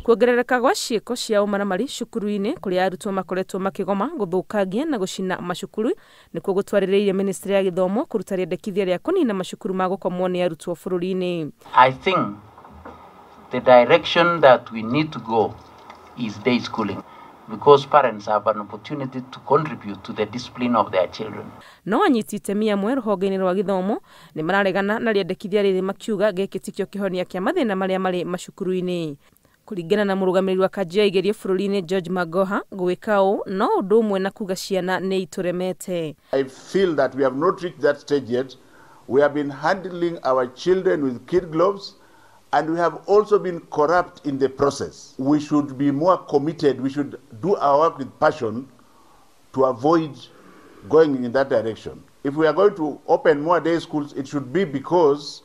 Kuongerereka gwa ciĩko cia ũmaramari cukuru-inĩ kũrĩa arutwo makoretwo makĩgoma gũthũkangia na gũcina macukuru nĩkuo gũtwarĩrĩirie ministry ya gĩthomo kũruta rĩendekithia rĩa kũnina macukuru ma gũkomwo nĩ arutwo bũrũri-inĩ. I think the direction that we need to go is day schooling, because parents have an opportunity to contribute to the discipline of their children. No anyiti itemi amwe rũhonge-inĩ rwa gĩthomo nĩ mararegana na rĩendekithia rĩrĩ makiuga gĩkĩ tikĩo kĩhonia kĩa mathĩna marĩa marĩ macukuru-inĩ. Kũringana na mũrũgamĩrĩri wa kanjũ ya igerio bũrũri-inĩ George Magoha, gwĩka ũũ no ũndũ ũmwe na kuga ciana nĩ itũremete. I feel that we have not reached that stage yet. We have been handling our children with kid gloves, and we have also been corrupt in the process. We should be more committed. We should do our work with passion to avoid going in that direction. If we are going to open more day schools, it should be because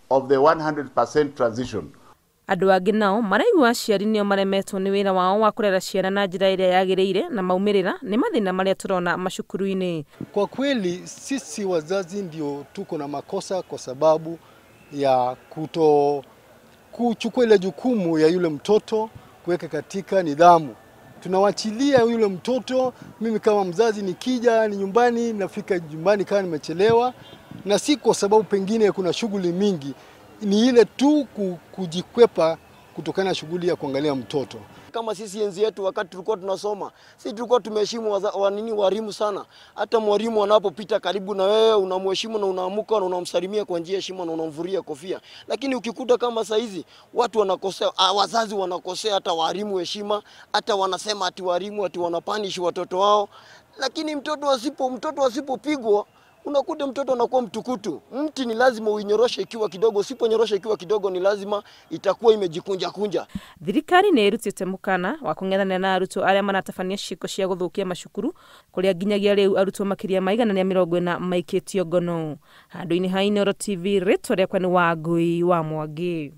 of the 100% transition. Andũ angĩ nao maraigua aciari nĩo maremetwo nĩ wĩra wao wa kũrera ciana na njĩra ĩrĩa yagĩrĩire na maumĩrĩra nĩ mathĩna marĩa tũrona macukuru-inĩ. Kwa kweli sisi wazazi ndio tuko na makosa kwa sababu ya kuto kuchukua ile jukumu ya yule mtoto kuweka katika nidhamu. Tunawachilia yule mtoto. Mimi kama mzazi nikija ni nyumbani, nafika nyumbani kama nimechelewa, na si kwa sababu pengine kuna shughuli mingi, ni ile tu kujikwepa kutokana na shughuli ya kuangalia mtoto. Kama sisi enzi yetu wakati tulikuwa tunasoma, sisi tulikuwa tumeheshimu walimu sana. Hata mwalimu anapopita karibu na wewe unamheshimu na unaamuka na unamsalimia kwa njia ya heshima na unamvuria kofia. Lakini ukikuta kama saa hizi watu wanakosea, wazazi wanakosea hata walimu heshima, hata wanasema ati walimu ati wanapanish watoto wao. Lakini mtoto asipopigwa unakuta mtoto anakuwa mtukutu. Mti ni lazima uinyoroshe ikiwa kidogo, usiponyorosha ikiwa kidogo ni lazima itakuwa imejikunja kunja. Thirikari nĩ ĩrutĩte mũkana wa kũng'ethanĩra na arutwo arĩa maratabania ciĩko cia gũthũkia macukuru kũrĩa nginyagia rĩu arutwo makĩria ma 140 maikĩtio ngono. Handũ-inĩ ha Inooro TV, rĩtwa rĩakwa nĩ Wangui wa Mwangi.